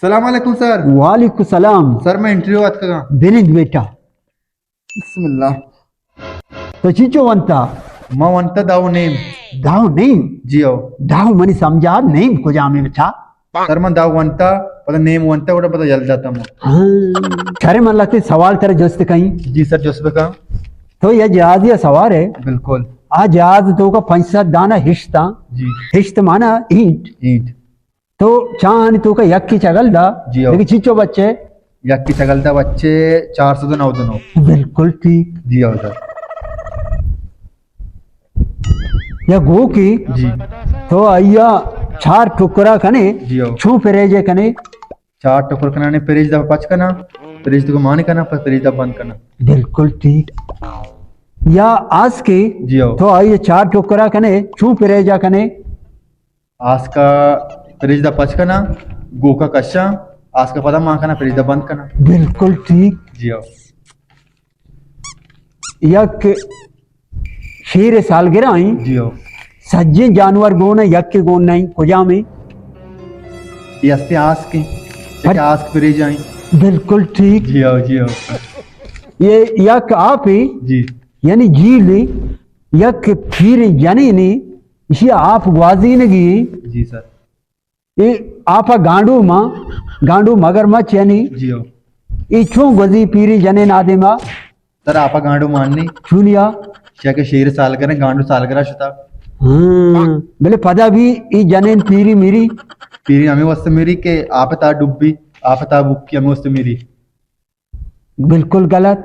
سلام علیکم سر۔ وعلیکم سلام۔ سر، من انٹرویو اتکگاں۔ بنند بیٹا۔ بسم اللہ۔ تو چنچو ونتا؟ ما ونتا دہ و نیم۔ دہ و نیم؟ جی ہو۔ دہ و منی سمجھا نیم کجامے بچا؟ سر، من دہ ونتا، پدا نیم ونتا، گڑا پدا یل داتا ما۔ ہاں۔ سر، من لہتے سوال ترا جست کئیں۔ جی سر، جست بکن۔ تو یہ جہازی سوار ہے۔ بالکل۔ آ جہاز توکا پنچ سد دانا ہشتاں۔ جی۔ ہشت مانا اینٹ۔ اینٹ۔ تو چاہانی توکا یکی چگل دا، جی ہو۔ لیکن چیچو بچے؟ یکی چگل دا بچے چار سد و نود و نو۔ بالکل ٹھیک۔ جی ہو سر۔ یا گو کی جی۔ تو آئیا چار ٹکرا کنے، جی ہو۔ چون پریجے کنے؟ چار ٹکر کنانے، پریج دا پچ کنا، پریج تو مان کنا، پر پریج دا بند کنا۔ بالکل ٹھیک۔ یا آس کی جی ہو۔ تو آئیا چار ٹکرا کنے، چون پریجا کنے؟ آسکا پریج دا پچ کناں، گوکا کشاں، آسکا پدا مان کناں، پریج دا بند کناں۔ بالکل ٹھیک۔ جی ہو۔ یک شیر سالگرہ ایں۔ جی ہو۔ سجیں جانور گون ایں، یک گون نہیں، کجام ایں؟ یہ ہستے آسک ایں۔ ہر آسک پریج ایں۔ بالکل ٹھیک۔ جی ہو، جی ہو۔ یہ یک آپ ایں۔ جی۔ یعنی جیل ایں، یک پیر جنین ایں، ایشی آپ گوازینگی۔ جی سر۔ اے آپ گانڈو ما، گانڈو مگرمچھ یعنی۔ جی ہو۔ اے چون گوزی پیری جنین آدم آ؟ سر، آپ گانڈو ماننی۔ چونیا؟ چیا کہ شیر سالگرہ، گانڈو سالگرہ شتا۔ ہاں، بلے پدا بھی اے جنین پیری میری۔ پیری ہمیں واسطے میری کہ آپ تا ڈبی، آپ تا بکی ہمیں واسطے میری۔ بالکل غلط۔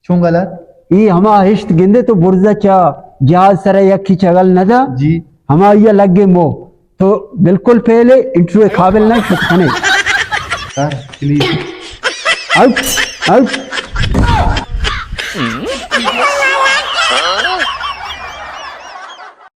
چون غلط؟ ای ہما ہشت گندے تو برزا چا جہاز سرا یکی چگل نہ دا۔ جی۔ ہما یہ لگے مو۔ تو بالکل پہلے انٹرویو قابل نہ شت کنے۔ سر، پلیز۔ Out, out.